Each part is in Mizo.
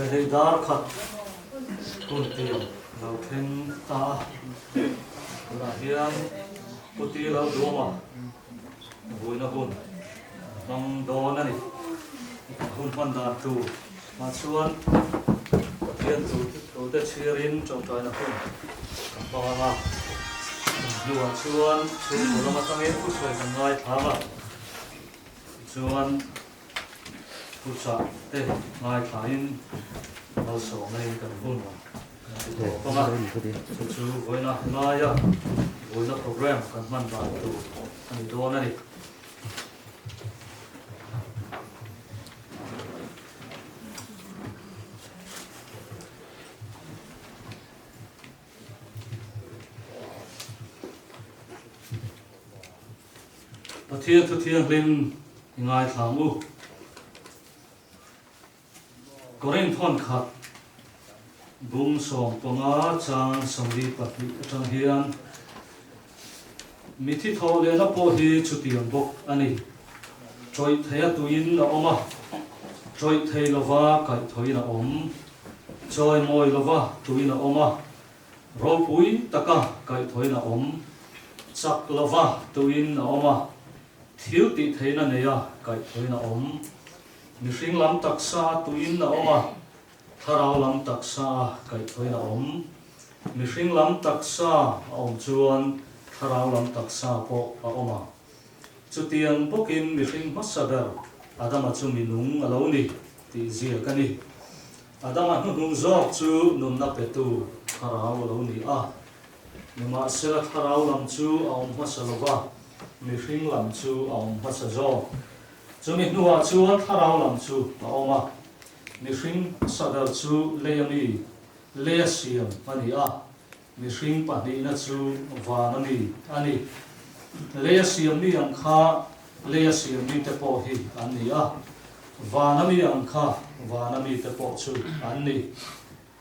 Le hei dar khat hun tiam lo thleng ta a, tunah hian Pu Ti Lalduama vuina hun hmang dawn a ni. Hun hman dan tur ah chuan Pathian thute chhiarin tawngtaina hun kan hmang ang a, hnuah chuan chhungkaw lam atangin thusawi kan ngaithlang a, tichuan Thuchah te ngaithlain malsawmna in kan hun kan ti tawp ang a, chu chu vawiina laia vawiina program kan hman dan tur a ni dawn a ni. Pathian thu thianghlim i ngaithla ang u. Korinth hawn khat bung 15 chang 42 atang hian Mithi thawh lehna pawh hi chutiang bawk a ni. Ṭawih theia tuin a awm a, ṭawih thei lova kaihthawin a awm. Chawimawi lova tuin a awm a, Ropui taka kaihthawin a awm, chak lova tuin a awm a, thil tih theihna neia kaihthawin a awm. Mihring lam taksa a tuin a awm a, thlarau lam taksa a kaihthawin a awm. Mihring lam taksa a awm chuan thlarau lam taksa pawh a awm a. Chutiang bawkin mihring hmasa ber Adama chu mi nung a lo ni tih ziak a ni. Adama hnuhnung zawk chu nunna petu thlarau a lo ni a. Nimahsela thlarau lam chu a awm hmasa lo va, mihring lam chu a awm hmasa zawk. Chumi hnuah chuan thlarau lam chu a awm a. Mihring hmasa ber chu lei a mi, leia siam a ni a. Mihring pahnihna chu van a mi a ni. Leia siam mi ang kha leia siam mite pawh hi an ni a, van a mi ang kha van a mite pawh chu an ni.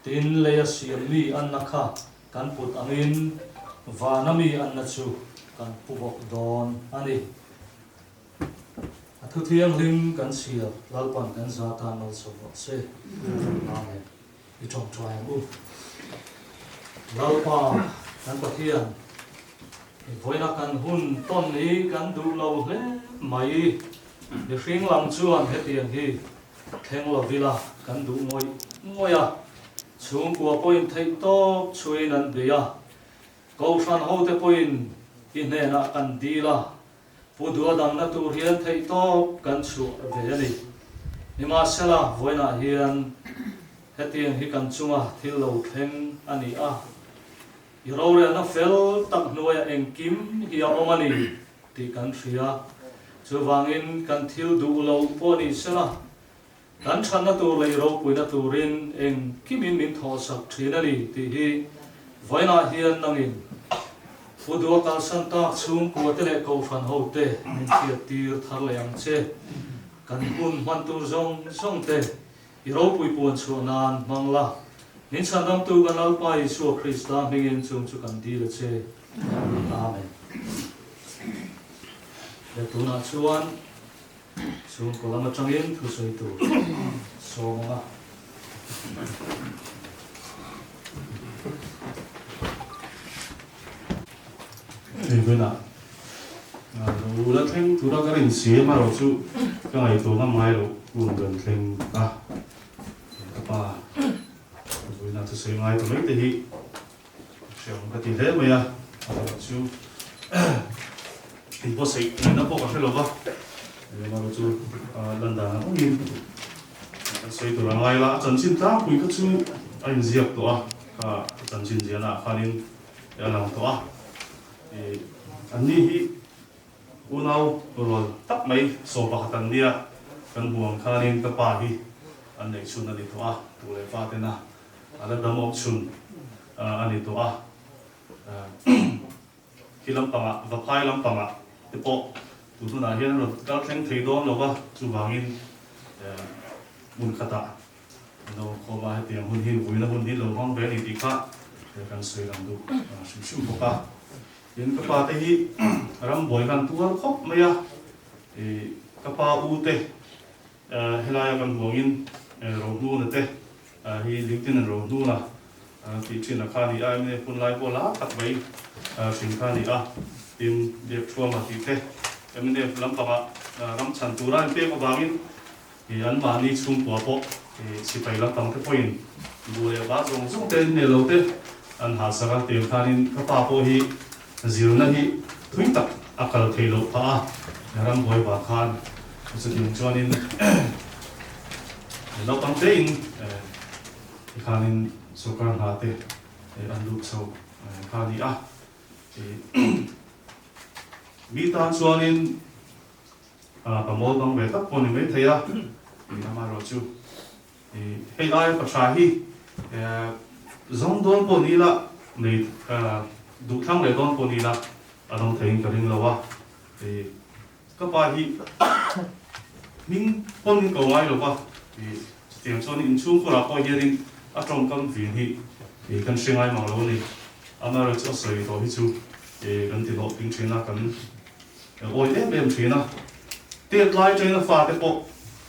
Tin, leia siam mi anna kha kan put angin van a mi anna chu kan pu bawk dawn a ni. A thu thianghlim kan chhiar Lalpan kan za tan malsawm rawh se. Amen. I tawngtai ang u. Lalpa kan Pathian, i vawiina kan hun tawn hi kan duh lo hle mai. Mihring lam chuan hetiang hi thleng lo ila kan duh ngawih ngawih a. Chhungkua pawhin theih tawp chhuiin an bei a. Kohhran hote pawhin i hnenah kan dil a. Pu Dua damna tur hian theihtawp kan chhuah ve a ni. Nimahsela, vawiinah hian hetiang hi kan chunga thil lo thleng a ni a, i rorelna fel tak hnuaiah engkim hi a awm a ni tih kan hria. Chuvangin kan thil duh lo pawh ni sela, kan thatna tur leh i ropuina turin engkimin min thawhsak thin a ni tih hi vawiinah hian nangin Pu Dua kalsan tak chhungkua te leh Kohhran ho te min hriat tir thar leh ang che. Kan hun hman tur zawng zawng te i ropui puan chhuah nan hmang la, min chhandamtu kan Lalpa Isua Krista hmingin chung chu kan dil a che. Amen. Leh tunah chuan Chhungkaw lam atangin thusawi tur sawm ang a. Engvena lo la thleng tura ka rin si amaherawh chu ka ngaihtuah ngam ngai loh hun kan thleng a, ka pa vawiina thusawi ngai ta mai te hi Hreawm ka ti hle mai a, amaherawh chu inbuatsaih ngaihna pawh ka hre lo va, amaherawh chu lan dan ang awmin kan sawi tur a ngai la, a chanchin tlangpui kha chu a inziak tawh a, kha a chanchin ziahna ah khanin a lang tawh a, anni hi unau rual tak mai 11 an nia, kan hmuh ang khanin ka pa hi an neih chhun a ni tawh a, tu leh fa tena A la dam awm chhun a ni tawh a, khi lampangah, Vaphai lampangah te pawh tun hunah hian a rawn kal thleng thei dawn lo va, chuvangin hmun khatah an lo khawm a, hetiang hun hi vuina hun hi lo hmang ve a ni tih kha kan sawi lang duh hrim hrim bawk a. Tin, ka pa te hi rambuai khan tuar khawp mai a, ka pa u te helaia kan huangin Rohnuna te. hi LinkedIn an ro hnun a tih thin a kha a ni a, mnf hun lai pawh la tak mai hrim kha a ni a, tin Biakthuama tih te mnf lampangah ram chhan tura an pek avangin anmahni chhungkua pawh sipai lampang te pawhin buh leh va zawng zawng te nel lo te an halsak a, tiang khanin ka pa pawh hi zirna hi thui tak a kal theih loh phah a, rambuai vang khan chutiang chuanin naupang tein tikhanin sorkar hna te an lut chho kha a ni a. Mi tan chuanin ka mawl bang ve tak pawh a ni maithei a, amaherawhchu Hei aia pathra hi zawng dawn pawh ni ila, nei duhthlang leh dawn pawh ni ila a dawng theiin ka ring lo a. Ka pa hi hming pawn ko ngai lo va, chutiang chuan inchhungkhurah pawh hianin a tawngkam vin hi kan hre ngai mang lo a ni. Amaherawhchu a sawi tawh hi chu kan ti hlawhtling thin a, kan awi em em thin a. Tet lai atangin a fate pawh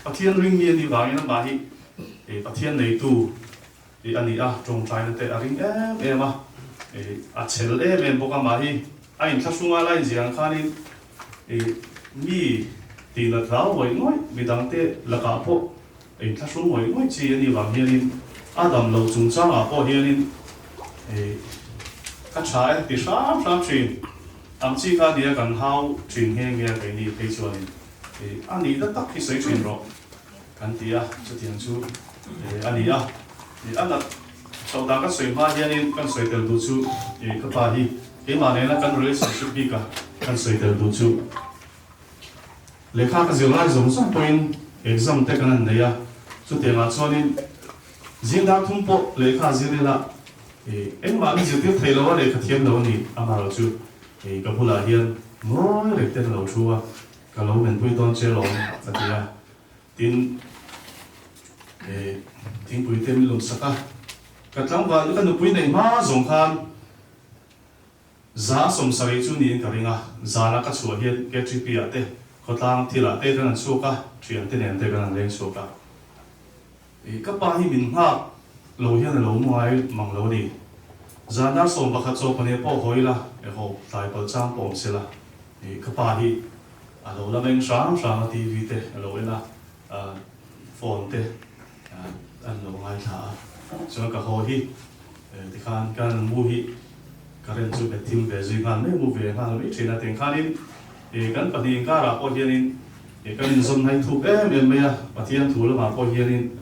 Pathian ring mi a nih vangin amah hi Pathian neitu a ni a, tawngtaina te a ring em em a, a chhel em em bawk a, amah hi a inthlahrung a la inziah ang khanin mi tihnat hlau ngawih ngawih, midangte lakah pawh inthlahrung ngawih ngawih chi a nih vang hianin a dam lo chungchangah pawh hianin ka tha e ti hram hram thin. Ang chi kha nia kan hau thin nghe nghe keini phei chuanin a nihna tak hi sawi thin rawh kan ti a, chutiang chu a ni a. A nat chhoh dan kan sawi hma hianin kan sawi tel duh chu ka pa hi keimah nena kan relationship bika kan sawi tel duh chu lehkha ka zir lai zawng zawng pawhin exam te kan han nei a, chutiangah chuanin zing dar thum pawh lehkha zir ila Engmah min zirtir thei lo a lehkha thiam lo a ni, amaherawh chu ka bulah hian ngawi reng ten a lo thu a, ka lo menpui dawn che lawm a ti a, tin thingpui te min lum sak a, ka tlangval ka nupui neih hma zawng khan 170 chu niin ka ring a, zana ka chhuah hian KTP ah te khawtlang thilah te kan han chhuak a, thiante nen te kan han leng chhuak a. Ka pa hi min nghak lo hian a lo mu ngai mang lo a ni. Zan dar 11 chaw pahnih pawh haw ila, e haw tlai palh chang pawh awm sela. Ka pa hi a lo la meng hram hram a, TV te a lo en a, phone te an lo ngaithla a. Chuan ka haw hi tikhan kan mu hi current chu bet thim ve zui nghal mai, mu ve nghal mai thin a. Tiang khanin kan pahnih inkarah pawh hianin Kan inzawm hnaih thuk em em mai a, Pathian thu lamah pawh hianin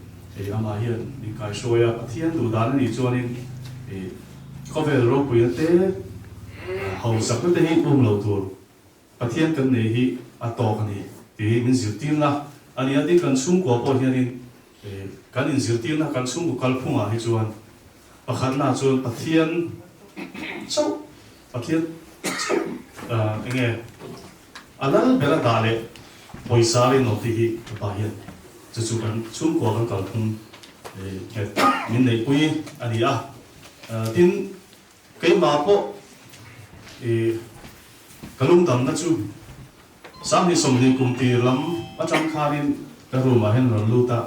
amah hian min kaihruai a, Pathian duh dan a nih chuanin khawvel ropuina te, hausakna te hi um lo tur Pathian kan nei hi a tawk a ni tih min zirtirna a ni a, tin kan chhungkua pawh hianin kan inzirtirna kan chhungkaw kalphungah hi chuan pakhatnaah chuan Pathian chauh Pathian chauh enge A lal ber a dah leh pawisa rinawm tih hi ka pa hian chu chu kan chhungkua kan kalphung nghet tak min neihpui a ni a. Tin, keimah pawh ka lungdamna chu 2020 kum tir lam atang khanin ka room ah hian rawn lut a,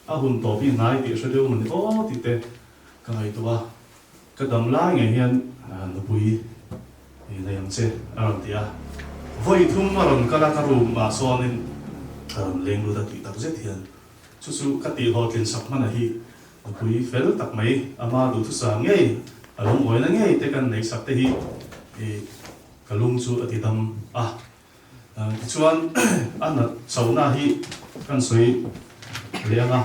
a hun tawp hi hnai tih hre deuh mawni aw tih te ka ngaihtuah a. Ka dam lai ngei hian nupui nei ang che a rawn ti a, vawi thum a rawn kal a, ka room ah sawnin a rawn leng lut a tih tak zet hian chu chu ka tih hlawhtlin sak hmana hi nupui fel tak mai ama duhthusam ngei a lungawina ngei te kan nei sak te hi ka lung chu a ti dam a. Tichuan a nat chhohna hi kan sawi leh ang a,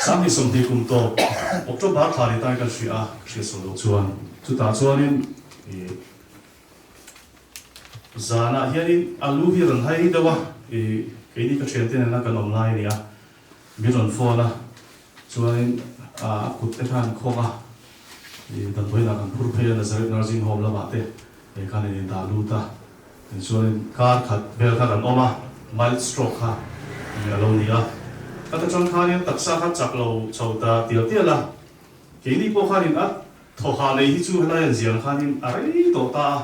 2020 kum tawp October thla ni tain kan hria a, ka hriat sawi loh chuan chutah chuanin ih zanah hianin a lu hi a rawn hai deuh a, ih keini ka thiante nena kan awm lai a ni a, min rawn phone a, chuanin a kut te khan khawng a, ih damdawiinah kan phur phei a Nazareth Nursing Home lamah te. Hei khan in indah lut a, tichuanin kar khat vel kha kan awm a, mild stroke kha a lo ni a. Ka ta chang khanin taksa kha chak lo chho ta tial tial a, keini pawh khanin a thaw ha lei hi chu helai an ziang khanin a rei tawh ta a,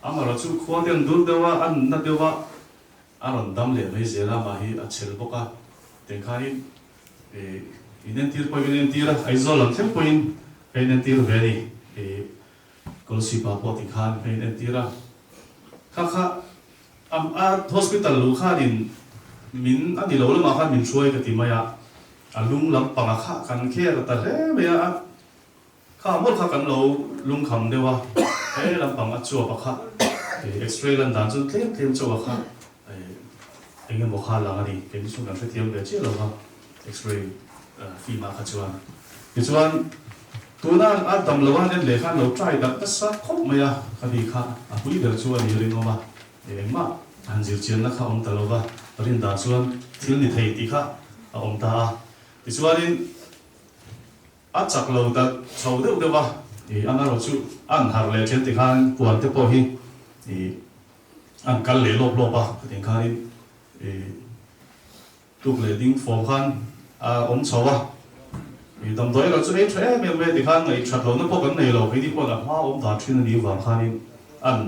amaherawh chu khua te an dur deuh a, a nunna deuh a, a rawn dam leh mai zel a, amah hi a chhel bawk a, tiang khanin. Inentir pawhin kan inentir a, Aizawl lam thleng pawhin ka inentir ve a ni. Kawlsip ah pawh tikhan ka inentir a, kha kha a hospital luh khanin min a ni lo lamah khan min hruai ka ti mai a, a lung lampangah kha kan kher ta hle mai a, kha mawlh kha kan lo lungkham deuh a, he lampang a chuap a kha x-ray lan dan chuan tlem tlem chauh a kha eng emaw kha lang a ni, keini chu kan hrethiam ve chiah lo va x-ray film ah kha chuan. Tichuan tuna a dam lo a en leh khan lo try dak nasa khawp mai a, ka ni kha a pui ber chu a ni ringawm a, engmah han zir chianna kha awm ta lo va, rin dan chuan thil ni thei tih kha a awm ta a. Tichuanin a chak lo ta chho deuh deuh a, amaherawh chu a an harh leh then tikhan puan te pawh hi an kal leh lawp lawp a, khatiang khanin tuk leh ding fawm khan a awm chho a, damdawi erawh chu ei tha em em mai a tikhan ngaih that lohna pawh kan nei lo, keini pawhin a hma awm dan thin a nih vang khanin an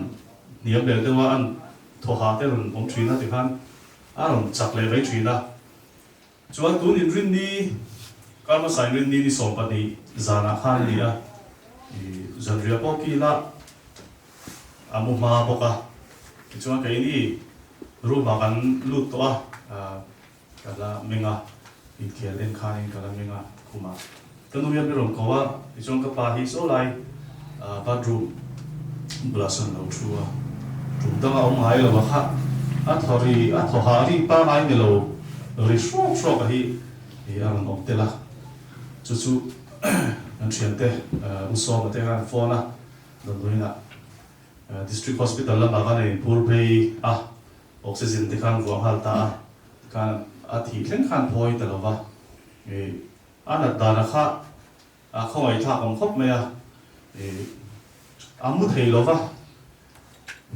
hniam leh deuh a, an thaw hah te rawn awm thin a tikhan a rawn chak leh mai thin a. Chuan tun inrinni, karma sai inrinni ni 12 zanah khan a ni a, zanriah pawh kila a mu hma bawk a, tichuan keini room ah kan lut tawh a, ka la meng a, inkhel en khanin ka la meng a khumah ka nu hian min rawn ko a, tichuan ka pa hi saw lai bathroom bulah sawn lo thu a, tum danga awm ngai lo a kha a thaw ri a thaw hah ri pangai ni lo ri hrawk hrawk a hi a rawn awm tel a, chu chu kan thiante U Sawma te khan phone a. Damdawiinah District Hospital lamah khan a inphur phei a, oxygen te khan vuah nghal ta a, tikhan a thih thleng khan phawi ta lo va, a nat dana kha a khawngaihthlak awm khawp mai a, a mu thei lo va,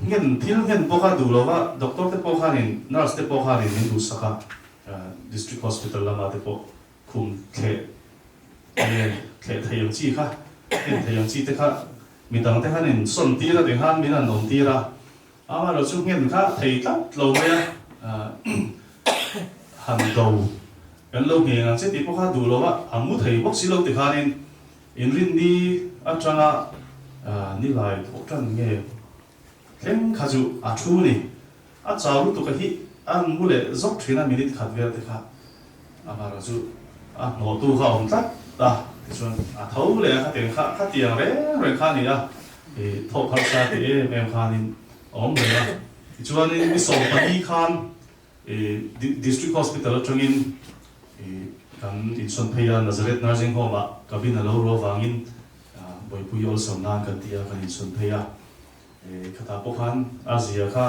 nghen thil nghen pawh kha duh lo va, doctor te pawh khanin nurse te pawh khanin min duhsak a, District Hospital lamah te pawh Khum thleh nen thleh thei ang chi kha, en thei ang chi te kha midang te khan in sawn tir a tikhan min han awm tir a, amaherawh chu nghen kha thei tlat lo mai a, han do kan lo ngheng ang che tih pawh kha duh lo a, a mu thei bawk si lo tikhanin inrinni atanga nilai thawh tan nge thleng kha chu a thu ni. A chau lutuk a hi a mu leh zawk thin a minute khat vel te kha amaherawh chu a hnawhtu kha a awm tlat a tichuan a tho leh a khatiang kha khatiang reng reng kha a ni a ih thawk harsa ti em em khanin a awm reng a tichuanin ni 14 khan ih District Hospital atangin ih kan insawn phei a Nazareth Nursing Home ah cabin a lo ruah avangin buaipui awlsam nan kan ti a kan insawn phei a. Khatah pawh khan a zia kha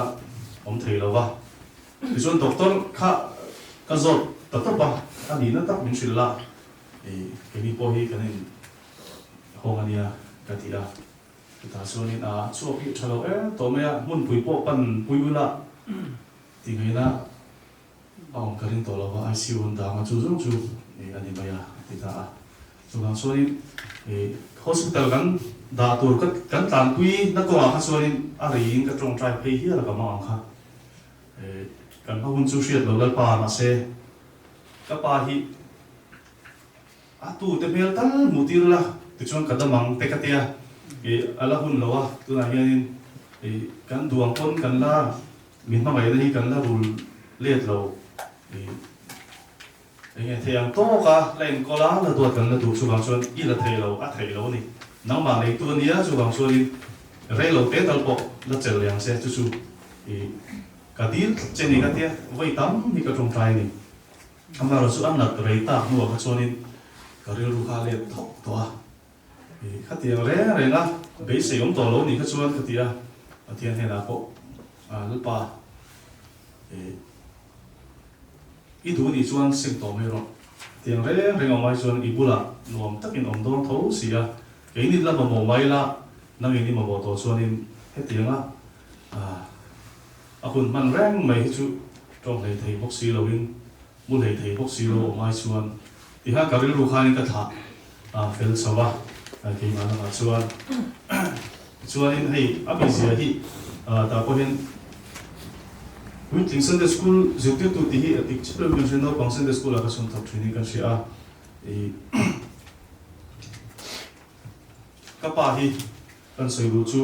awm thei lo va, tichuan doctor kha ka zawt ta tawp a, a nihna tak min hrilh la, keini pawh hi kan in hawng a nia ka ti a, chutah chuanin a chhuak hi tha lo em tawh mai a, hmunpui pawh pan pui ula ti ngaihna a awm ka ring tawh lo va, ICU an dang a chu zawng chu a ni mai a a ti ta a. Chuvang chuanin hospital kan dah tur ka kan tlanpui na kawngah kha chuanin a riin ka tawngtai phei hial a ka mang ang kha. Kan hma hun chu hriat lo Lalpa mahse ka pa hi a tute hmel tal hmuh tir la tichuan ka dam ang te ka tia a la hun lo a tunah hianin kan duang pawn kan la min hmangaihna hi kan la rul let lo. Enge thei ang tawk a, la enkawl a, la duat kan la duh chuvang chuan i la thei lo, a theih lo a ni. Nangmah neitu a nia, chuvang chuanin rei lo te tal pawh la chelh leh ang che, chu chu i ka dil che ni ka tia, vawi tam hi ka tawngtai a ni. Amaherawhchu a nat rei tak hnuah kha chuanin ka rilru kha a let thawk tawh a, i khatiang reng reng a beisei awm tawh lo ni kha chuan ka ti a, Pathian hnenah pawh Lalpa i I duh nih chuan sim tawh mai rawh. Tiang reng reng awm ai chuan i bulah nuam takin awm dawn tho si a, keini la mamawh mai la, nangin i mamawh tawh chuanin hetianga a hun hman reng mai hi chu tawng hlei thei bawk si loin, mu hlei thei bawk si lo awm ai chuan tiha ka rilru khanin ka thlah fel chho a, keimah lamah chuan Chuanin hei a mizia hi tah pawh hian puitling Sunday School zirtirtu tih hi a dik chiah lo in kan hria, naupang Sunday School ah kha chhun thawk thin in kan hria a. I ka pa hi kan sawi duh chu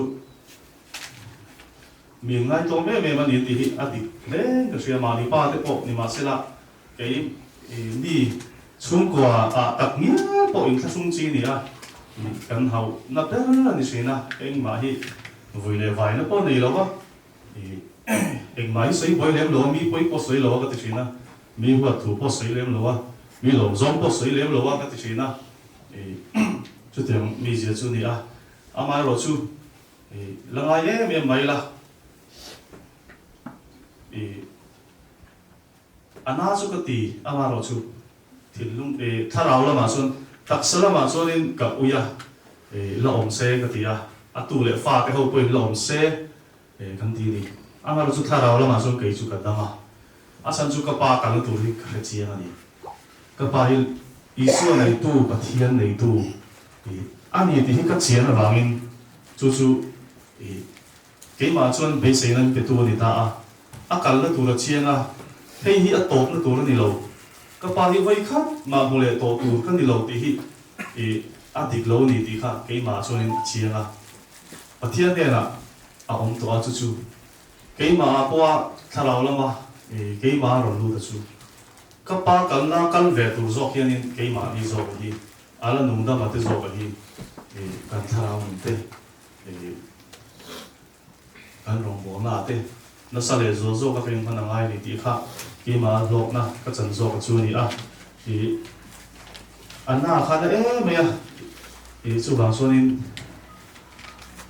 mi ngaitawm em em a ni tih hi a dik hle in ka hria. Mahni pa te pawh ni mahsela kei mi chhungkua ah tak ngial pawh inthlahrung chi ni a, kan hauhna ber a ni thin a, engmah hi vui leh vaina pawh nei lo va, engmah hi sawi buai lem lo a, mi pawi pawh sawi lo a ka ti thin a, mi huat thu pawh sawi lem lo a, mi lawmzawng pawh sawi lem lo a ka ti thin a, chutiang mizia chu a ni a, amaherawh chu la ngai em em mai la, A na chu ka ti, amaherawh chu thinlung eh thlarau lamah chuan taksa lamah chuanin ka ui a, eh la awm se ka ti a, a tu leh fa te ho pawhin la awm se eh kan ti a ni. Amaherawh chu thlarau lamah chuan kei chu ka dam a, a chhan chu ka pa kalna tur hi ka hre chiang a ni. Ka pa hi Isua neitu, Pathian neitu eh a ni tih hi ka chian avangin chu chu eh Keimah chuan beiseina an petu a ni ta a, a kalna tur a chiang a, hei hi a tawpna tur a ni lo, ka pa hi vawi khat mah hmu leh tawh tur ka ni lo tih hi i a dik lo a ni tih kha keimah chuanin a chiang a, Pathian hnenah a awm tawh a chu chu keimah pawha thlarau lama i keimah a rawn lut a chu ka pa kalna kal ve tur zawk hianin keimahni zawk hi a la nungdama te zawk hi i kan thlarau nun te Kan rawngbawlna te nasa leh zual zawk a ka inhman a ngai ni tih kha keimah hlawkna ka chan zawk a chu a ni a. Ih a na kha na em mai a, ih chuvang chuanin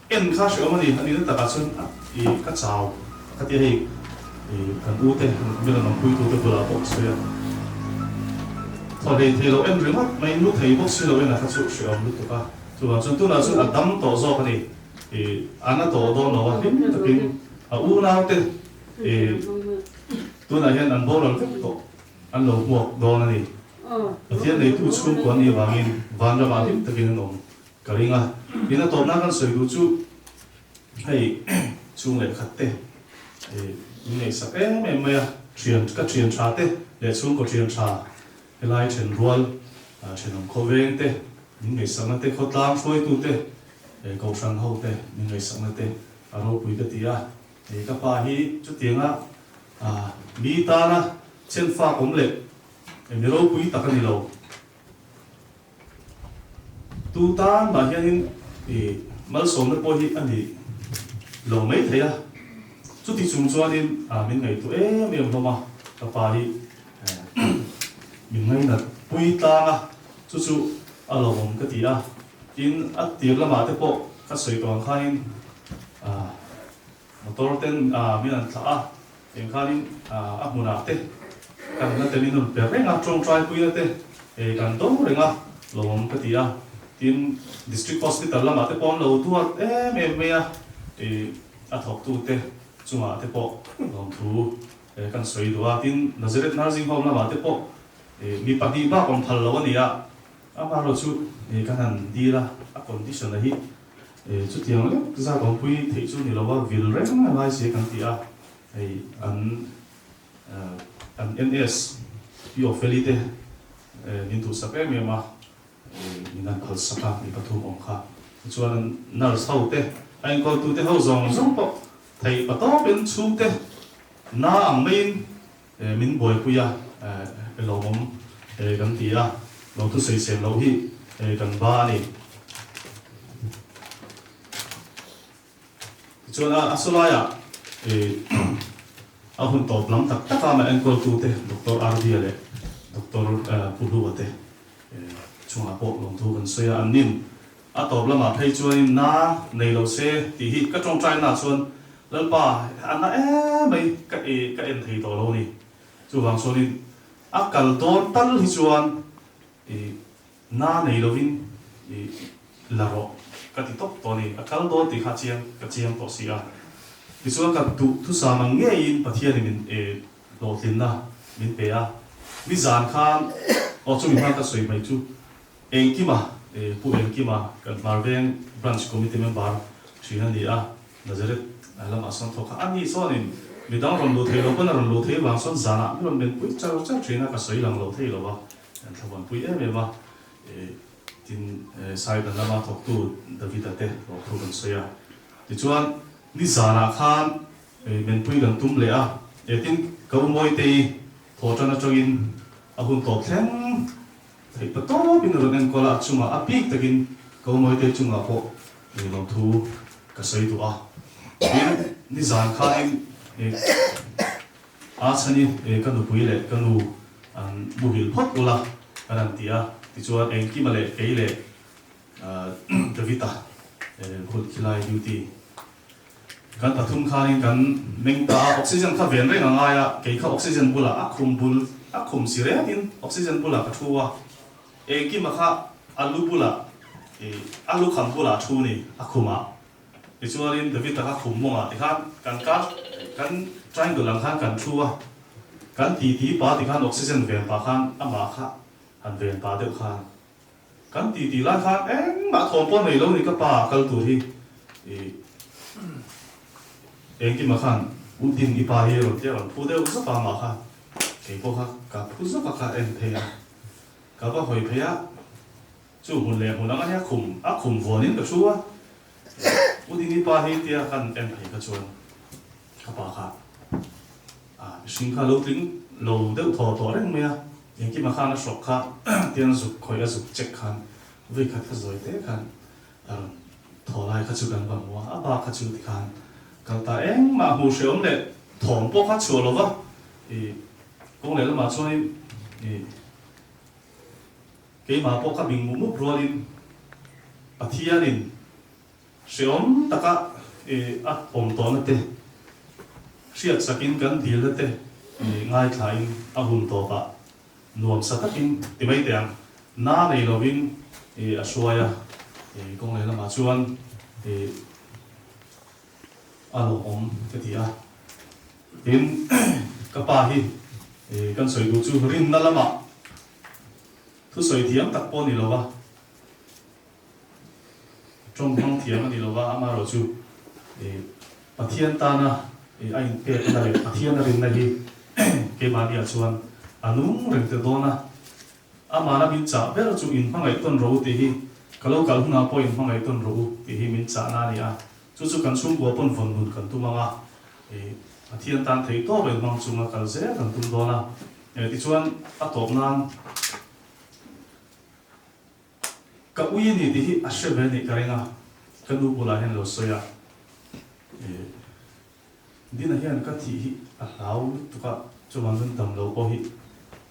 en kha hrehawm a ni, a nihna takah chuan ih ka chau ka ti a hei ih kan u te mi rawn awmpuitu te bulah pawh ka sawi a, thaw hlei thei lo en ringawt mai nu thei bawk si lo en a kha chu hrehawm lutuk a. Chuvang chuan tunah chuan a dam tawh zawk a ni. Ih, a na tawh dawn lo a, hlim takin a unaute ih tunah hian an boral vek tawh, an lo hmuak dawn a ni. Pathian neitu chhungkua an nih avangin vanramah hlim takin an awm ka ring a. Tin, a tawpna kan sawi duh chu hei chhung leh khat te ih min ngaihsak em em mai a, thian ka thian tha te leh chhungkaw thian tha Helai thenrual, thenawm khawveng te, min ngaihsakna te, khawtlang hruaitu te, kohhran ho te min ngaihsakna te a ropui ka ti a. Hei ka pa hi chutianga mi tana chenfak awm leh mi ropui tak a ni lo. Tu tan mah hianin malsawmna pawh hi a ni lo mai thei a, chuti chung chuanin min ngaihtuah em em hlawm a, ka pa hi min ngainat pui tlang a, chu chu a lawmawm ka ti a, tin a tir lamah te pawh ka sawi tawh ang khanin motor ten min an thlah a, Eng khanin a hmunah te kan na telin rawn pe reng a, tawngtai puina te kan dawng reng a, lawmawm ka ti a. Tin, District Hospital lamah te pawh an lo duat em em mai a, a thawktute chungah te pawh lawmthu kan sawi duh a. Tin, Nazareth Nursing Home lamah te pawh mi pahnih bak awm phal lo a ni a, amaherawh chu kan han dil a, a condition a hi Chutiang lek zat awmpui theih chu ni lo a, vil reng a ngai si kan ti a, hei an an NS Pi Ofeli te min duhsak em em a, min han phalsak a, mi pathum awm kha. Tichuan an nurse ho te, a enkawltu te ho zawng zawng pawh theih patawpin chhungte na ang maiin Min buaipui a, lawmawm kan ti a, lo thusawi sem loh hi kan ba a ni. Tichuan a sawlaiah a hun tawp lam tak tak a mah enkawltute Doctor Arvia leh Doctor Pu Hlua te chungah pawh lawmthu kan sawi a, an nin A tawp lamah phei chuanin na nei lo se tih hi ka tawngtaina chuan Lalpa a na em mai ka e ka en thei tawh lo ni. Chuvang chuanin a kal dawn tal hi chuan i na nei lovin i la rawh ka ti tawp tawh a ni. A kal dawn tih kha chiang ka chiang tawh si a. Tichuan ka duh thusam ang ngeiin Pathianin min e hlawhtlinna min pe a. Nizan khan aw chumi hma ka sawi mai chu Engkima, Pu Engkima, kan Hmarveng Branch Committee member thin a ni a, Nazareth lamah sawn thawk kha a ni chuanin midang rawn luh thei lo pawn a rawn luh thei vang sawn zanah mi rawn menpui char char thin a, ka sawi lang lo thei lo a. An thlamuanpui em em a, tin Saidan lama thawktu David-a te lawmthu kan sawi a. Tichuan, nizanah khan menpui kan tum leh a, tin ka u Mawitei thawhtan atangin a hun tawp thleng theih pa tawpin a rawn enkawl a, a chungah a bik takin ka u Mawitei chungah pawh lawmthu ka sawi duh a. Tin, nizan khanin A chhani ka nupui leh ka nu an muhil phawt ula kan han ti a, tichuan Engkima leh kei leh Davita hun khilai duty kan pathum khanin kan meng ta a, oxygen kha ven reng a ngai a, kei kha oxygen bulah a khum bul a khum si retin oxygen bulah ka thu a, Engkima kha a lu bulah a lukham bulah a thu ni a khumah. Tichuanin David-a kha khum mawngah tikhan kan kar kan triangle ang khan kan thu a, kan titi pa tikhan oxygen ven pah khan amah kha han ven pah deuh khan kan titi lai khan engmah thawm pawh nei lo ni ka pa kal tur hi ih engkimah khan u Din i pa hi rawn tia rawn phu deuh zawk a amah kha kei pawh kha ka phu zawk a kha en phei a ka va hawi phei a. Chu hmun leh hmun anga nia khum a khum vuanin ka thu a, U Dini pa hi tia kan en phei kha chuan ka pa kha a mihring kha lo tling lo deuh thaw tawh reng mai a, engkimah khan a hrawk kha tiang zuk khawih a zuk check khan vawi khat kha zawi te khan a rawn thaw lai kha chu kan va hmu a, a ba kha chu tikhan kal ta engmah hmuh hrehawm leh thawm pawh kha chhuah lo va, ih kawng leh lamah chuanin ih. Keimah pawh ka bing mup mup rualin Pathianin hreawm taka a awm tawhna te hriatsakin kan dilna te ngaithlain a hun tawpah nuamsa takin ti mai teh ang. Na nei lovin a hruai a, kawng leh lamah chuan a lawmawm ka ti a. Tin, ka pa hi kan sawi duh chu rinna lamah Thusawi thiam tak pawh a ni lo va, tawng hmang thiam a ni lo va, amaherawh chu Pathian tana a inpekna leh Pathian a rinna hi keimahniah chuan a nung reng ta dawn a. Amahna min chah ber chu inhmangaih tawn rawh u tih hi ka lo kal hunah pawh inhmangaih tawn rawh u tih hi min chahna a ni a. Chu chu kan chhungkua pawn vawn nun kan tum ang a, Pathian tan theih tawp a inhmang chunga kal zel kan tum dawn a. Tichuan a tawp nan ka ui a ni tih hi a hre ve anih ka ring a, ka nu bulah hian lo sawi a, Dina hian ka thih hi a hlau lutuk a, chuvang chuan dam lo pawh hi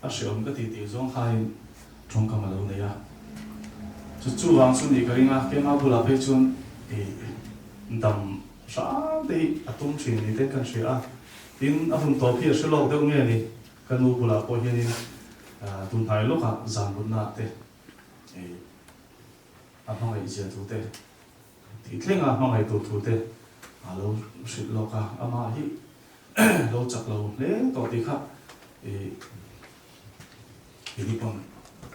a hreawm ka tih tih zawng khain tawngkam a lo nei a, chu chuvang chu nih ka ring a, keimah bulah phei chuan dam hram te hi a tum thin ni te kan hria a. Tin, a hun tawp hi a hre lawk deuh nge ni? Ka nu bulah pawh hianin tunhnai lawkah zan mutnaah te a hmangaih zia thu te, tih thlenga hmangaih tur thu te a lo hrilh lawk a, amah hi lo chak lo hle tawh tih kha i pawn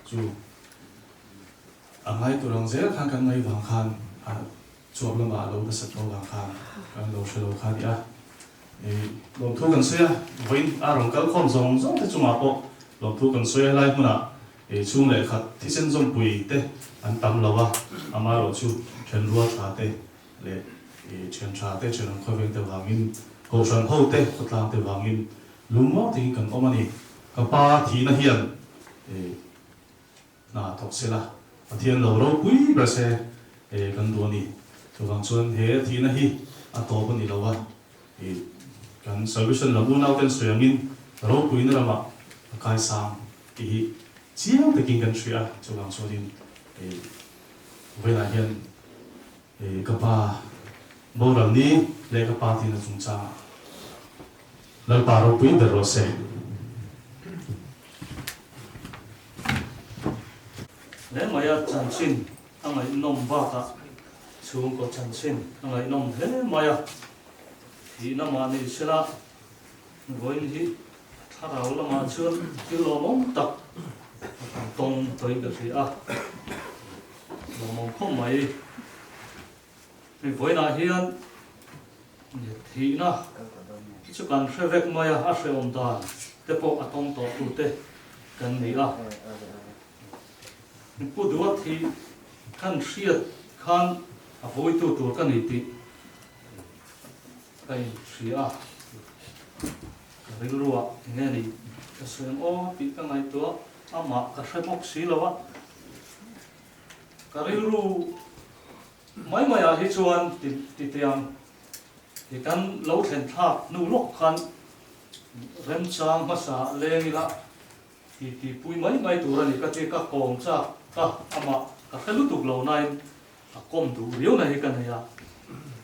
chu a ngai tur ang zel khan kan ngaih vang khan a Chuap lamah a lo nasat lo vang khan kan lo hre lo kha a ni a. Lawmthu kan sawi a, vawiin a rawn kal khawm zawng zawng te chungah pawh lawmthu kan sawi a, helai hmunah chhung leh khat thisen zawmpui te an tam lo a, amaherawhchu thenrual tha te leh thian tha te thian an khawiveng te vangin kohhran ho te khawtlang te vangin lungmuang takin kan awm a ni. Ka pa thihna hian Hna thawk se la, Pathian lo ropui ber se kan duh a ni. Chuvang chuan he thihna hi a tawp a ni lo a, kan salvation lam unauten sawi angin ropuina ramah a kaisang tih hi chiang takin kan hria a. Chuvang chuanin vawiinah hian ka pa boral ni leh ka pa tihna chungchangah Lalpa ropui ber rawh se. Hle mai a chanchin a ngaihnawm bakah chhungkaw chanchin a ngaihnawm hle mai a, thihna mahni sela vawiin hi thlarau lamah chuan thil lawmawm tak a kan tawng tawhin ka hria a, lawmawm khawp mai. Hei vawiinah hian thihna chu kan hre vek mai a, a hrehawm dan te pawh a tawng tawh tute. kan ni a. Pu Duat hi kan hriat khan a vawitu tur ka ni tih ka inhria a, ka rilruah enge ni ka sawi ang aw tih ka ngaihtuah, amah ka hre bawk si lo a, ka rilru mai maiah hi chuan ti teh ang Ti kan lo thlen thlak hnu lawk khan remchang hmasa leng ila ti ti pui mai mai tur a ni ka ti ka kawm chak ka amah ka hre lutuk lo nain a kawm duh riau na hi ka nei a,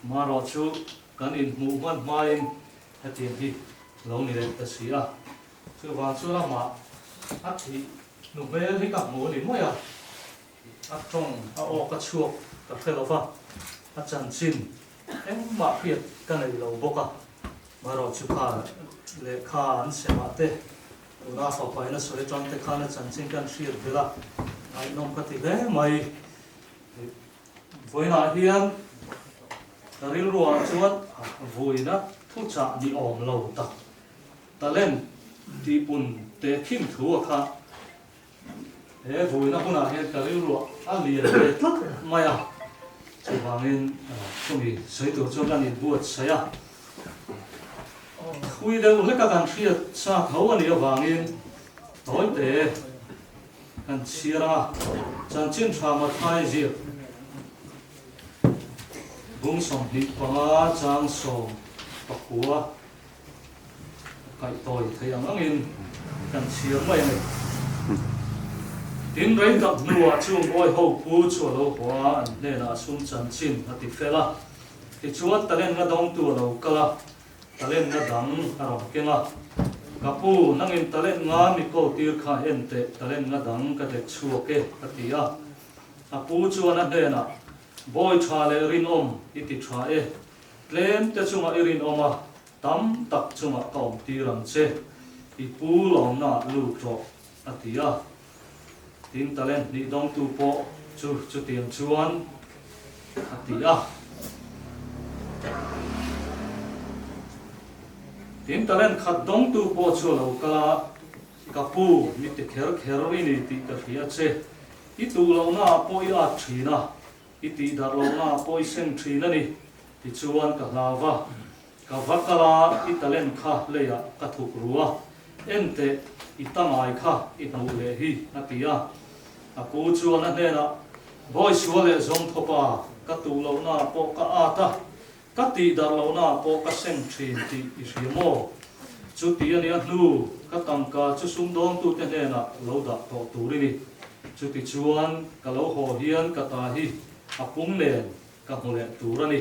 marawh chu kan inhmuh hman hmain hetiang hi lo ni leh ta si a, chuvang chuan amah a thih hnu hmel hi ka hmu a ni mai a. A tawng a aw ka chhuak ka hre lo va, a chanchin engmah hriat ka nei lo bawk a. Marawh chu kha lehkha an semah te tuna fapa in a sawi atang te khan a chanchin kan hriat belh a, ngaihnawm ka ti hle mai. Vawiinah hian ka rilruah chuan vawiina thuchah ni awm lo tak talent tihpun tehkhin thu a kha He vuina hunah hian ka rilruah a lian ve tlat mai a, chuvangin chumi sawi tur chuan kan inbuatsaih a. Thui deuh hleka kan hriat sa tho a nih avangin tawite kan chhiar ang a, chanchin tha Mathai ziak bung 25 chang 19. Kaih tawi thei ang angin kan chhiar mai a ni. Tin, rei tak hnuah chung bawi ho pu chu a lo haw a, an hnenah sum chanchin a ti fel a. Tichuan, talentna dawngtu a lo kal a, talentna dang a rawn keng a. Ka pu, nangin talent nga mi kawl tir kha en teh, talentna dang ka dek chhuak e, a ti a. A pu chuan a hnenah, Bawi tha leh rinawm i ti tha e, tlem te chungah i rinawm a, Tam tak chungah ka awm tir ang che, i pu lawmnaah lut rawh, a ti a. Tin, talent hnih dawngtu pawh chu chutiang chuan a ti a. Tin, talent khat dawngtu pawh chu a lo kal a, Ka pu, mi ti kher kher i ni tih ka hria che, i tuh lohnaah pawh i at thin a, I tih darh lohna pawh i seng thin a ni, tichuan ka hlau va. Ka va kal a, i talent kha leiah ka thuk ru a, en teh, i tangai kha i hmuh leh hi, a ti a. A pu chuan a hnenah, Bawi sual leh zawng thawpa, ka tuh lohna pawh ka at a, ka tih darh lohna pawh ka seng thin tih i hria maw? Chuti a nia hnu, ka tangka chu sumdawngtute hnenah lo dah tawh tur i ni. Chutichuan, ka lo haw hian ka ta hi a pum nen ka hmu leh tur a ni.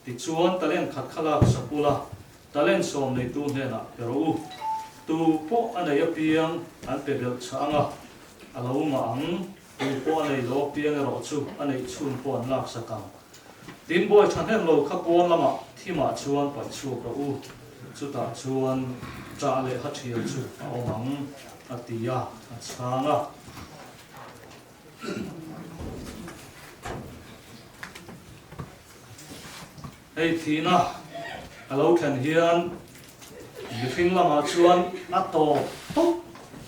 Tichuan, talent khat kha lak sak ula, talent sawm neitu hnenah pe rawh u. Tu pawh a nei apiang an pe belh chah ang a, a lo ngah ang. Tu pawh a nei lo apiang erawh chu a neih chhun pawh an lak sak ang. Tin, bawi thahnem lo kha pawn lamah thimah chuan paih chhuak rawh u. Chutah chuan ṭah leh ha ṭhial chu a awm ang, a ti a, a chhang a. Hei thihna a lo thlen hian mihring lamah chuan a tawp tawp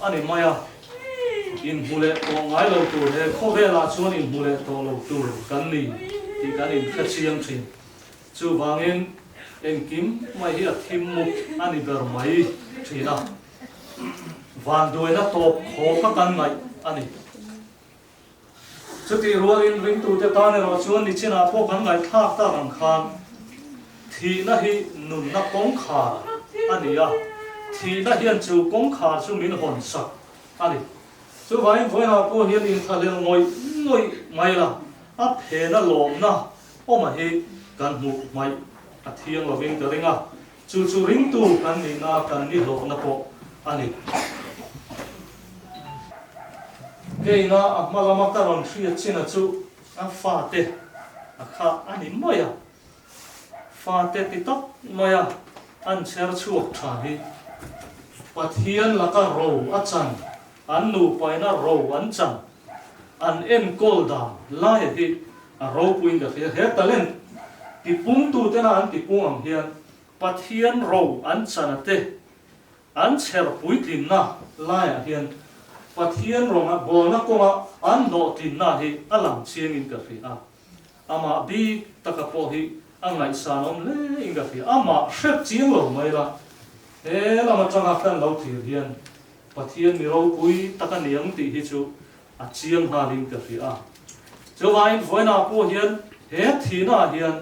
a ni mai a, inhmu leh tawh ngai lo tur he khawvelah chuan inhmu leh tawh lo tur kan ni tih kan inhre chiang thin. Chuvangin engkim mai hi a thim mup a ni ber mai thin a, vanduaina tawp khawpa kan ngaih a ni. Chutih rualin ringtute tan erawh chuan nichinah pawh kan ngaihthlak tak ang khan thihna hi nunna kawngkhar a ni a, thihna hian chu kawngkhar chu min hawn sak a ni. Chuvangin vawiinah pawh hian inthlahlel ngawih ngawih mai la, a phena lawmna awma hi kan hmuh hmaih a thiang lovin ka ring a, chu chu ringtu kan nihna kan ni hlawhna pawh a ni. Keina a hma lama ka rawn hriat china chu a fate a kha a ni mai a, fate ti tak maia an chher chhuak tha hi Pathian laka ro a chan, an nupaina ro an chan, an enkawl dan laia hi a ropuiin ka hria. He talent tipungtutena an tipung ang hian Pathian ro an chan a te, an chher puitlinna laiah hian. Pathian rawnga bawlna kawnga an hlawhtlinna hi a lang chiangin ka hria a. Amah bik taka pawh hi a ngaihsanawm hle in ka hria. Amah hrep chiang lo mai la, he lam atanga kan lo thlir hian Pathian mi ropui tak a ni ang tih hi chu a chiang nghalin ka hria a. Chuvangin vawiinah pawh hian he thihnaah hian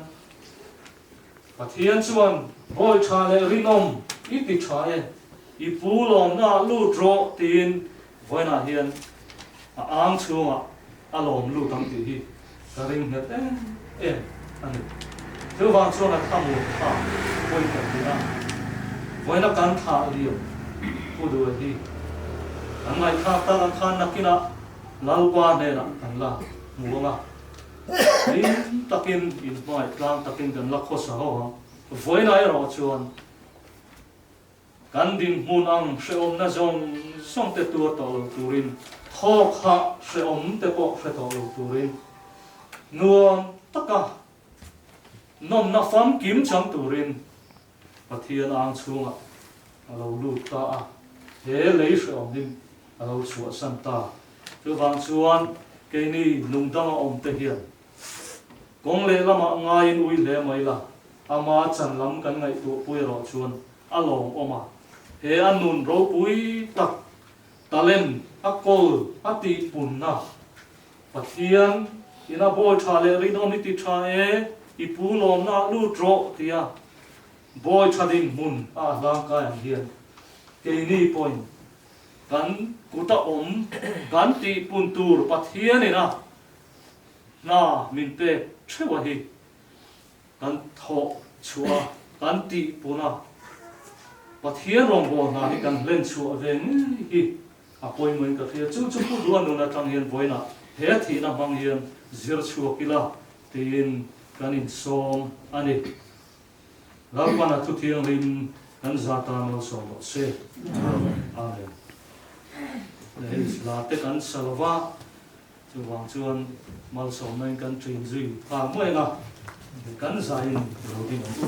Pathian chuan bawi tha leh rinawm i ti tha e, i pu lawmnaah lut rawh tiin vawiinah hian a ang chhungah a lawm lut ang tih hi ka ring nghet em em a ni. Chuvang chuan a thla mur kha pawi ka ti a, vawiina kan thlah liam Pu Duai hi kan ngaihthlak tak ang khan nakinah Lalpa hnenah kan la hmu ang a, hlim takin inhmangaih tlang takin kan la khawsa ho ang. Vawiina erawh chuan Kan dinhmun ang hrehawmna zawng zawng te tuar tawh lo turin, thawk hah hrehawm te pawh hre tawh lo turin, nuam taka nawmna famkim chang turin Pathian ang chhungah a lo lut ta a, he lei hrehawm hi a lo chhuahsan ta. Chuvang chuan keini nungdanga awm te hian Kawng lehlamah ngaiin ui hle mai la, ama chan lam kan ngaihtuahpui erawh chuan a lawmawm a. He a nun ropui tak, talent a kawl a tihpunna, Pathian ina bawi tha leh rinawm i ti tha e, i pu lawmna ah lut rawh tia bawi tha dinhmun a a hlangkai ang hian keini pawhin kan kuta awm kan tihpun tur Pathian ina Hna min pek theuh a hi kan thawh chhuah a, kan tih pun a, Pathian rawngbâwl hna hi kan hlen chhuah ve ngei hi a pawimawhin ka hria. Chu chu Pu Duha nun atang hian vawiinah he thihna hmang hian zir chhuak ila tiin kan insawm a ni. Lalpan a thu thianghlim kan za tan malsawm rawh se. Amen. Hei la te kan sa lova. Chuvang chuan malsawmna in kan ṭin zui nghal mai ang a, kan zaiin lo ding ang u.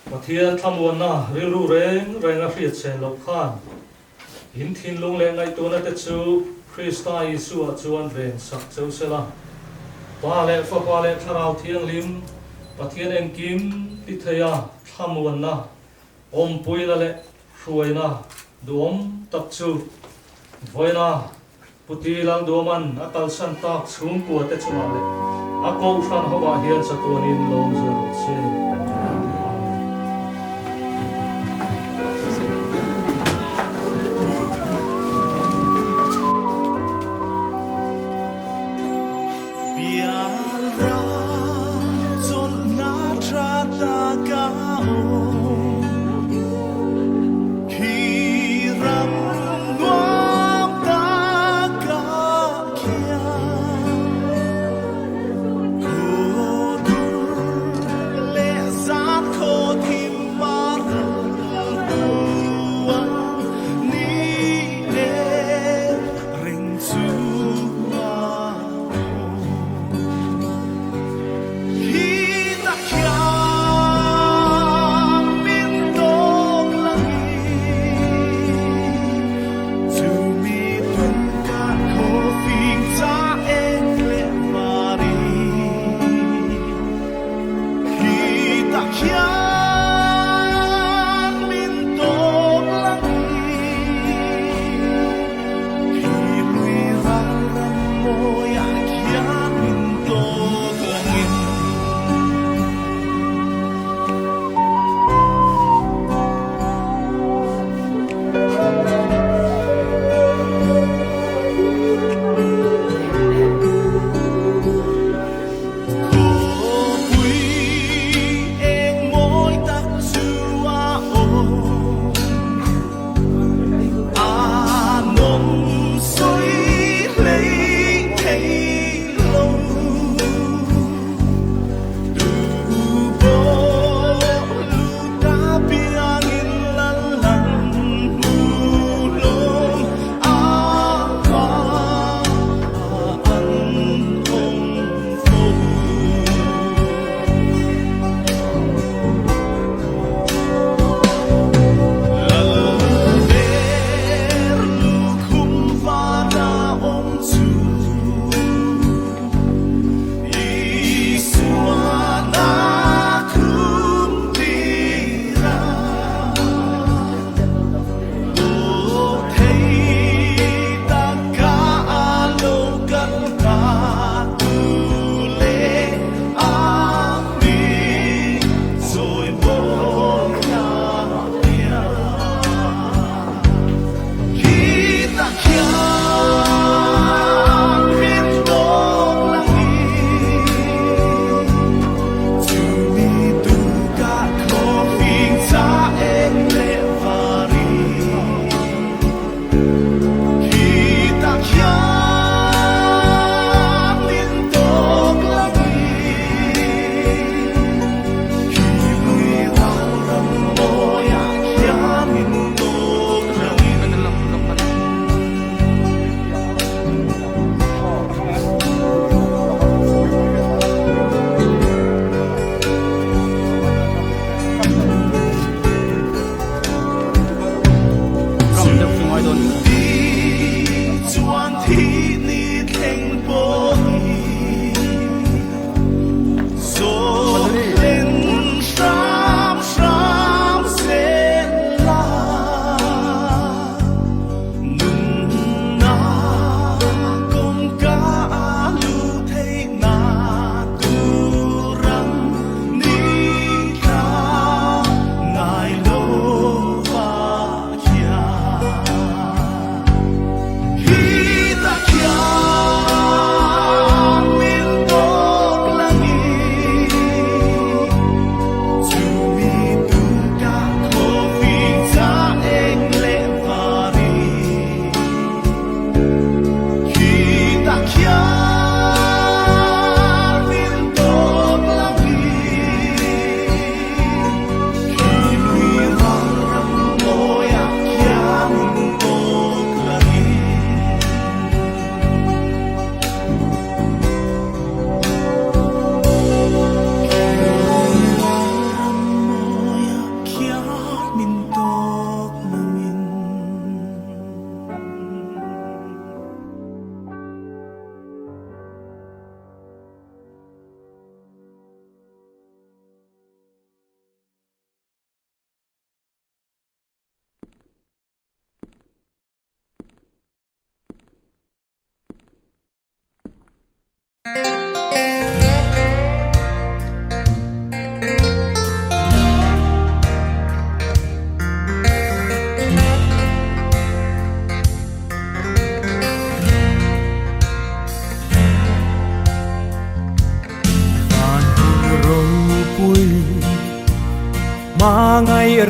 Pathian thlamuanna rilru reng reng a hriat chen loh khan in thinlung leh ngaihtuahna te chu Krista Isua chuan ven sak cheu sela. Pa leh Fapa leh Thlarau Thianghlim Pathian engkim ti theia thlamuanna, awmpuina leh hruaina duhawm tak chu vawiina Puti Lalduaman a kalsan tak chhungkua te chungah leh a kohhran hovah hian chatuanin lawm zel rawh se. Amen.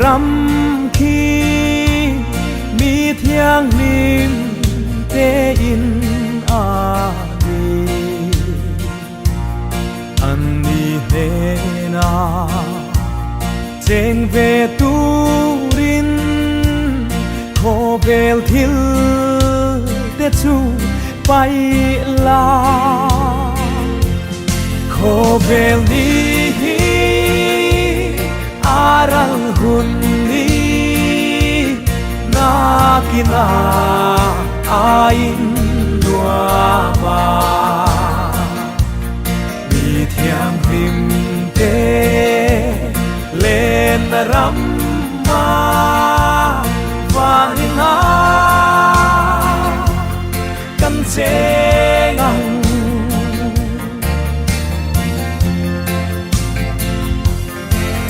ram khi mi thianghlim te in a ni. An ni hnena cheng ve turin khawvel thil te chu paih la. Khawvel ni hi a ral hun ni nakina a in nuam a. Mi thianghlim te lenna ram a van in a kan cheng ang.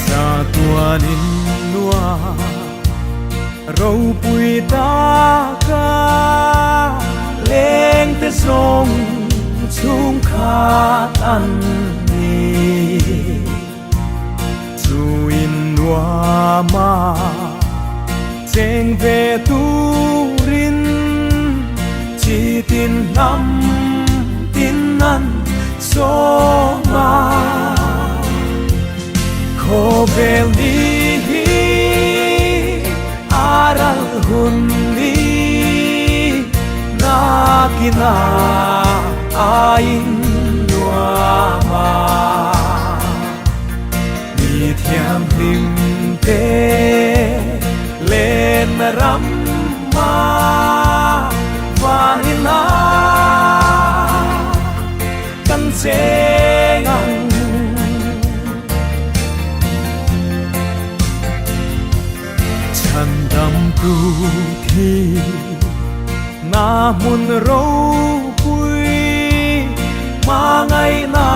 Chatuan in nuam ropui taka leng te zawng chhungkhat an ni. Chu in nuama cheng ve turin chi tin hnam tin an sawm a. Khawvel ni hi a ral hun ni nakina a in nuam a. Mi thianghlim te len ram a van in a kan cheng ang. Chhandam tu thi na hmun ropui hmangaihna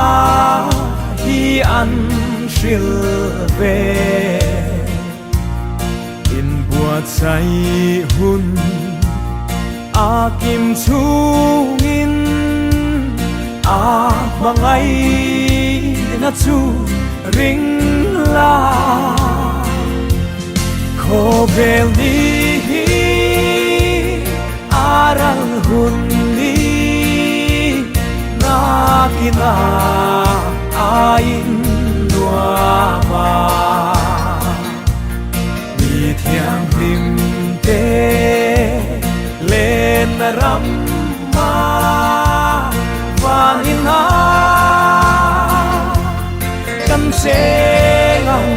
hi an hril ve. Inbuatsaih hun a kim chungin a hmangaihna chu ring la. Khawvel ni hi a ral hun ni nakina a in nuam a. Mi thianghlim te lenna ram a van in a kan cheng ang.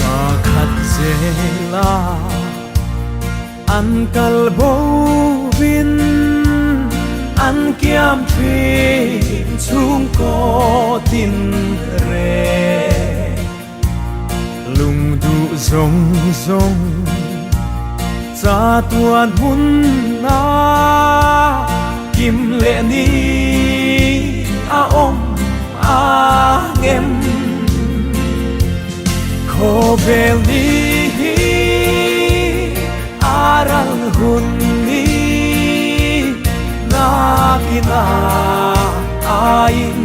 Pakhat zela an kal bo vin an kiam thin chhungkaw tin reng. Lungduh zawng zawng chatuan hmun a kim leh ni a awm ang em? Khawvel ni hi a ral hun ni nakina a in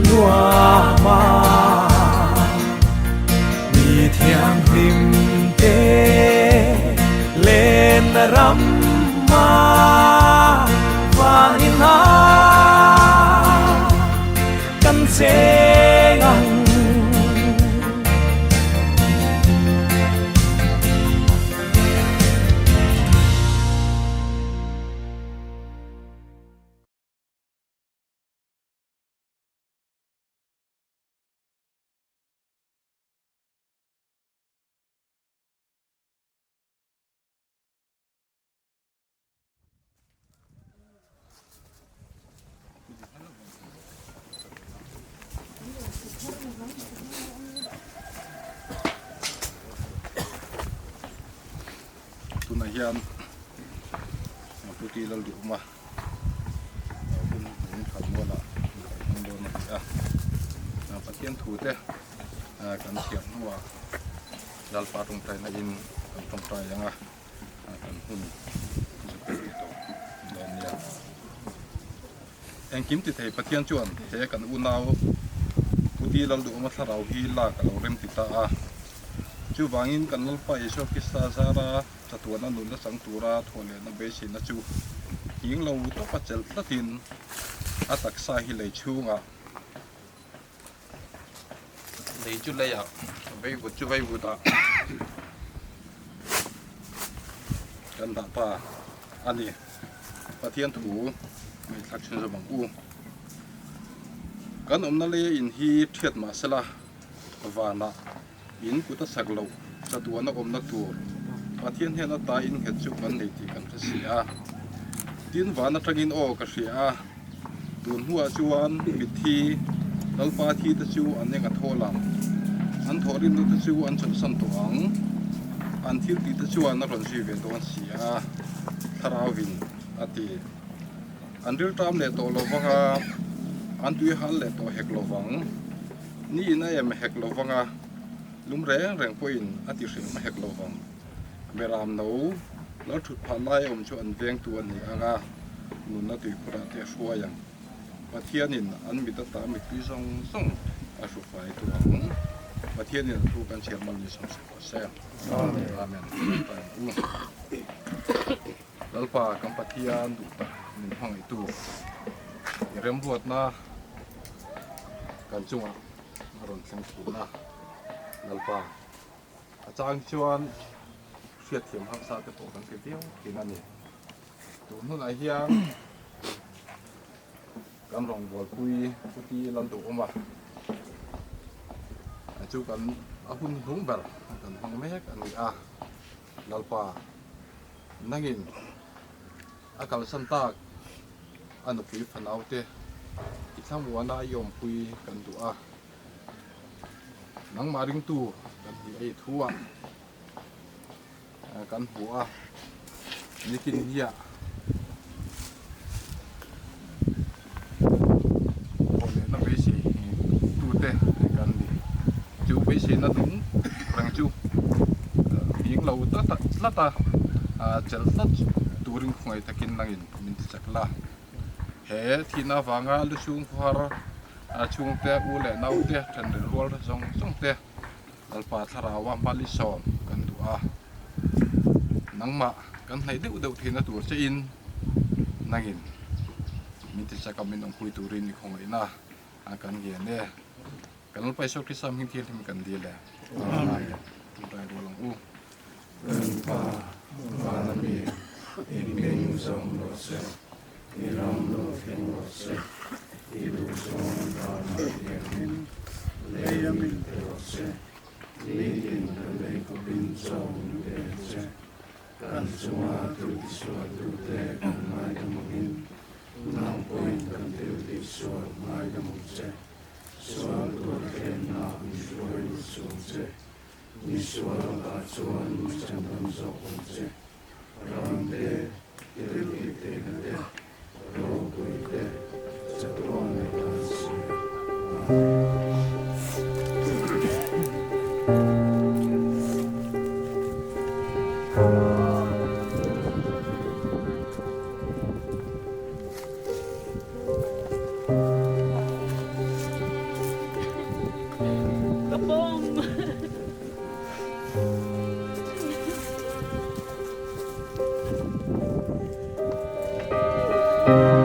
nuam a. Mi thianghlim te lenna ram a van in a kan cheng ang. Tunah hian Puti Lalduhuma hun in khat mualah kan hmang dawn a ni a. Pathian thute kan thiam hnuah Lalpa tawngtaina in. Kan tawngtai ang a, kan hun chu kan ti tawh dawn nia. Engkim ti thei Pathian chuan he kan unau Puti Lalduhawma thlarau hi lak a lo rem ti ta a. Chuvangin kan Lalpa Isua Krista zara chatuana nunna chang tura thawhlehna beiseina chu nghing lo tawpa chelh tlatin a taksa hi lei chhungah Lei chu leiah veivut chu veivutah kan dah ta a ni. Pathian thu ngaihthlak chhun zawm ang u. Kan awmna leia in hi thiat mah sela vanah in kut a sak loh chatuana awmna tur Pathian hian a ta in nghet chu kan nei tih kan hre si a. Tin van atangin aw ka hria a, tun hnuah chuan mitthi Lalpa thi te chu an eng a thawl ang, an thawhrimna te chu an chawlhsan tawh ang, an thil tih te chuan a rawn zui ve dawn si a, Thlarauin a ti. An rilṭam leh tawh lo vang a, an tui hal leh tawh hek lo vang. Ni in a em hek lo vang a, lum reng reng pawhin a ti hrim hek lo vang. Beram no lal thut phah lai awm chu an vengtu a ni ang a, nunna tuikhurah te a hruai ang. Pathianin an mit ata mittui zawng zawng a hru fai tu ang. Pathianin a thu kan chhiar mal ni sawm sawm rawh se. Amen. U. Lalpa kan Pathian duh tak min hmangaihtu i remruatna kan chungah a rawn thleng thin a, Lalpa a chang chuan hriatthiam harsa te pawh kan ti viau thin a ni. Tun hunah hian kan rawngbawlpui Puti Lalduhawma chu kan a hun hnung ber kan hmang mek a ni a, Lalpa. Nangin a kalsan tak a nupui fanaute i thlamuana i awmpui kan duh a, nangmah ringtu kan hnih ei thuah kan hmu a, nikin hiah thawhlehna beisei tute kan ni. Chu beiseina nung reng chu hing lo tlat a, chelh tlat turin khawngaih takin nangin min ti chak la. He thihna avanga lu chhung khawhar chhungte, u leh naute, thenrel rual zawng zawng te Lalpa Thlaraua hmalisawm kan duh a, nangmah kan hnaih deuh deuh theihna tur che in nangin min ti chak a, min awmpui turin i khawngaihna kan ngen e. Kan Lalpa Isua Krista hming thianghlim kan dil e. Amen. Ṭawngṭai rual ang u. Kan Pa, vana mi, i hming zawm rawh se, i ram lo thleng rawh se, i duhzawng vana thiangin lei a min pe rawh se, nitin kan lei khawpin chaw min pe che, kan chunga thil tisualtute kan ngaidam angin, nang pawhin kan thil tihsual ngaidam ang che. Sual tur thlenna min hruai lut sual che, mi sual lakah chuan mi chhandam zawk awm che. Ram te, thil tih theihna te, ropui te, chatuan leh tan si. Amen.